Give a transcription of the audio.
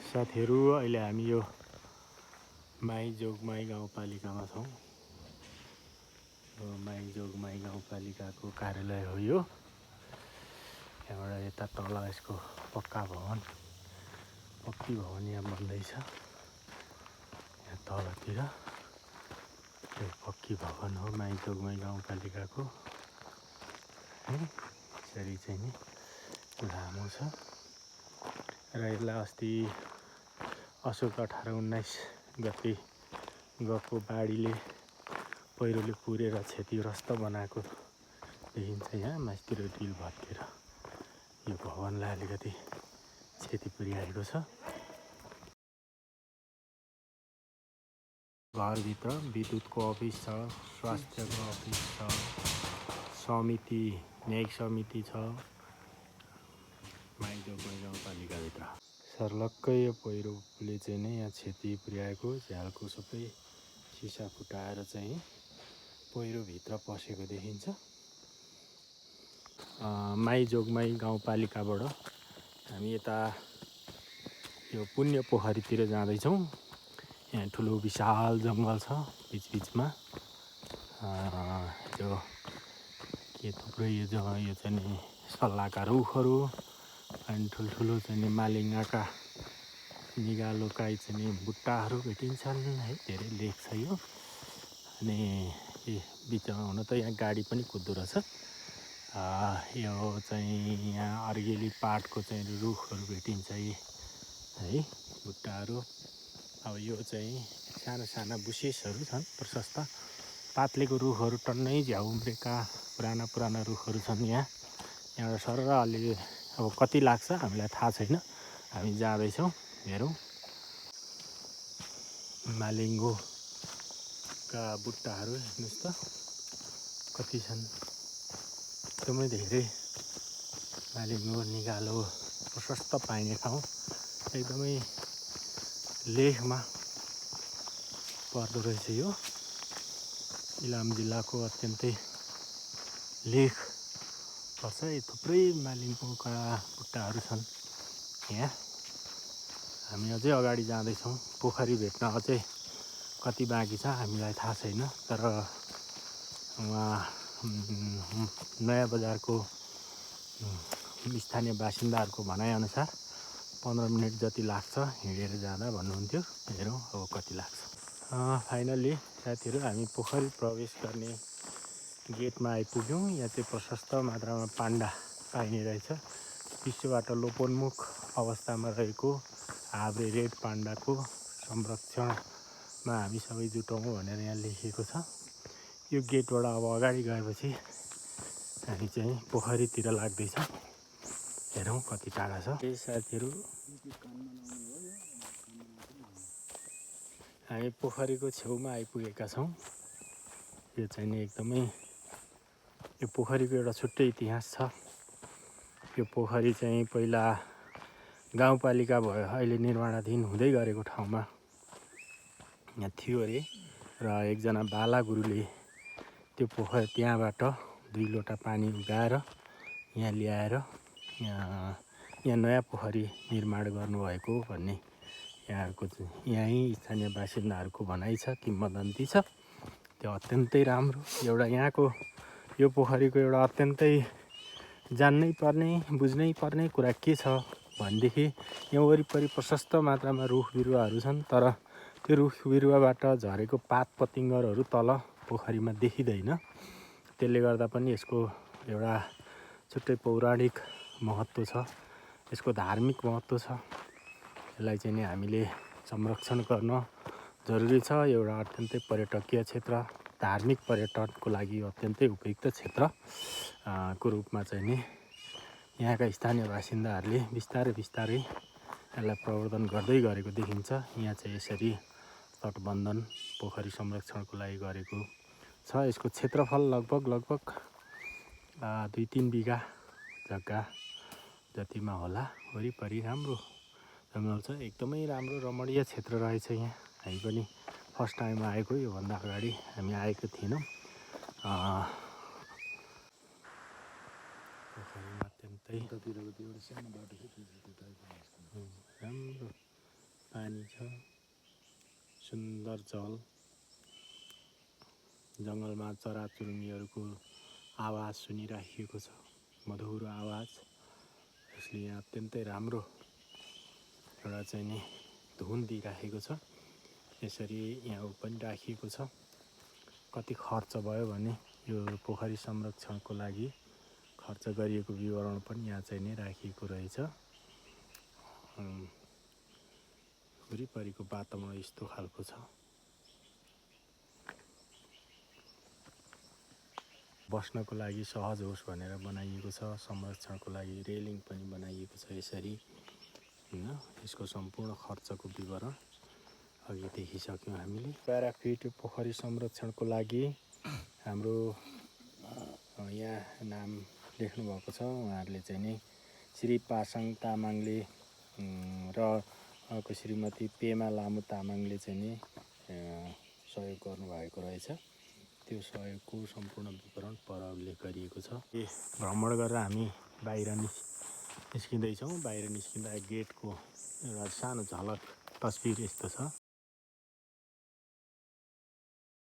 साथीहरू अहिले हामी यो माई जोगमाई गाउँपालिकामा छौँ। माई जोगमाई गाउँपालिकाको कार्यालय हो यो। यहाँबाट यता तल यसको पक्की भवन यहाँ बन्दैछ। यहाँ तलतिर यो पक्की भवन हो माई जोगमाई गाउँपालिकाको। यसरी चाहिँ नि लामो छ र यसलाई अस्ति असोज 18-19 गते गएको बाढीले पहिरोले पुरेर क्षतिग्रस्त बनाएको देखिन्छ। यहाँ माथितिर डिल भत्केर यो भवनलाई अलिकति क्षति पुर्याएको छ। घरभित्र विद्युतको अफिस छ, स्वास्थ्यको अफिस छ, समिति न्यायिक समिति छ माई जोगमाई गाउँपालिकाभित्र। सर्लक्कै यो पहिरोले चाहिँ नै यहाँ क्षति पुर्याएको, झ्यालको सबै सिसा फुटाएर चाहिँ पहिरोभित्र पसेको देखिन्छ। माई जोगमाई गाउँपालिकाबाट हामी यता यो पुण्य पोखरीतिर जाँदैछौँ। यहाँ ठुलो विशाल जङ्गल छ बिचबिचमा। यो के थुप्रै यो चाहिँ नि सल्लाहका रुखहरू अनि ठुल्ठुलो चाहिँ नि मालिङ्गाका निगालोकाई चाहिँ नि बुट्टाहरू भेटिन्छन् है। धेरै लेख छ यो। अनि बिचमा हुन त यहाँ गाडी पनि कुद्दो रहेछ। यो चाहिँ यहाँ अर्गेली पाटको चाहिँ रुखहरू भेटिन्छ है, बुट्टाहरू। अब यो चाहिँ साना साना बुसेसहरू छन्, प्रशस्त पातलेको रुखहरू टन्नै झ्याउ उम्रेका पुराना रुखहरू छन्। यहाँबाट सर अलि अब कति लाग्छ हामीलाई थाहा छैन। हामी जाँदैछौँ, हेरौँ। मालिङ्गोका बुट्टाहरू हेर्नुहोस् त कति छन्। एकदमै धेरै मालिङ्गो निगालो प्रशस्त पाइने ठाउँ। एकदमै लेखमा पर्दो रहेछ यो। इलाम जिल्लाको अत्यन्तै लेख पर्छ। थुप्रै मालिङ्गोका बुट्टाहरू छन् यहाँ। हामी अझै अगाडि जाँदैछौँ। पोखरी भेट्न अझै कति बाँकी छ हामीलाई थाहा छैन। तर उहाँ नयाँ बजारको स्थानीय बासिन्दाहरूको भनाइअनुसार 15 मिनट जति लाग्छ हिँडेर जाँदा भन्नुहुन्थ्यो। हेरौँ अब कति लाग्छ। फाइनल्ली साथीहरू हामी पोखरी प्रवेश गर्ने गेटमा आइपुग्यौँ। यहाँ चाहिँ प्रशस्त मात्रामा पाण्डा पाइने रहेछ। विश्वबाट लोपोन्मुख अवस्थामा रहेको हाब्रे रेड पाण्डाको संरक्षणमा हामी सबै जुटौँ भनेर यहाँ लेखिएको छ। यो गेटबाट अब अगाडि गएपछि हामी चाहिँ पोखरीतिर लाग्दैछौँ। हेरौँ कति टाढा छ। साथीहरू हामी पोखरीको छेउमा आइपुगेका छौँ। यो चाहिँ नि एकदमै यो पोखरीको एउटा छुट्टै इतिहास छ। यो पोखरी चाहिँ पहिला गाउँपालिका भयो, अहिले निर्माणाधीन हुँदै गरेको ठाउँमा यहाँ थियो अरे। र एकजना बाला गुरुले त्यो पोखरी त्यहाँबाट 2 लोटा पानी उगाएर यहाँ ल्याएर यहाँ नयाँ पोखरी निर्माण गर्नुभएको भन्ने यहीँ स्थानीय बासिन्दाहरूको भनाइ छ, किम्वदन्ती छ। त्यो अत्यन्तै राम्रो एउटा यहाँको यो पोखरीको एउटा अत्यन्तै जान्नै पर्ने बुझ्नै पर्ने कुरा के छ भनेदेखि यहाँ वरिपरि प्रशस्त मात्रामा रुख बिरुवाहरू छन्। तर त्यो रुख बिरुवाबाट झरेको पात पतिङ्गरहरू तल पोखरीमा देखिँदैन। त्यसले गर्दा पनि यसको एउटा छुट्टै पौराणिक महत्त्व छ, यसको धार्मिक महत्त्व छ। यसलाई चाहिँ नि हामीले संरक्षण गर्न जरुरी छ। एउटा अत्यन्तै पर्यटकीय क्षेत्र, धार्मिक पर्यटनको लागि अत्यन्तै उपयुक्त क्षेत्रको रूपमा चाहिँ नि यहाँका स्थानीय बासिन्दाहरूले बिस्तारै यसलाई प्रवर्धन गर्दै गरेको देखिन्छ। यहाँ चाहिँ यसरी तटबन्धन पोखरी संरक्षणको लागि गरेको छ। यसको क्षेत्रफल लगभग 2-3 बिघा जग्गा जतिमा होला। वरिपरि राम्रो जङ्गल छ, एकदमै राम्रो रमणीय क्षेत्र रहेछ यहाँ। हामी पनि फर्स्ट टाइम आएको, योभन्दा अगाडि हामी आएको थिएनौँ। पोखरीमा अत्यन्तै राम्रो पानी छ, सुन्दर जल, जङ्गलमा चराचुरुङ्गीहरूको आवाज सुनिराखिएको छ, मधुरो आवाज, जसले यहाँ अत्यन्तै राम्रो एउटा चाहिँ नि धुन दिइराखेको छ। यसरी यहाँ पनि राखिएको छ। कति खर्च भयो भने यो पोखरी संरक्षणको लागि खर्च गरिएको विवरण पनि यहाँ चाहिँ नि राखिएको रहेछ। वरिपरिको वातावरण यस्तो खालको छ। बस्नको लागि सहज होस् भनेर बनाइएको छ। संरक्षणको लागि रेलिङ पनि बनाइएको छ यसरी, हैन। यसको सम्पूर्ण खर्चको विवरण अघि देखिसक्यौँ हामीले। प्याराफिट पोखरी संरक्षणको लागि हाम्रो यहाँ नाम लेख्नु भएको छ। उहाँहरूले चाहिँ नि श्री पासाङ तामाङले र उहाँको श्रीमती पेमा लामु तामाङले चाहिँ नि सहयोग गर्नुभएको रहेछ। त्यो सहयोगको सम्पूर्ण विवरण पर उल्लेख गरिएको छ। भ्रमण गरेर हामी बाहिर निस्किँदैछौँ। बाहिर निस्किँदा गेटको एउटा सानो झलक तस्बिर यस्तो छ।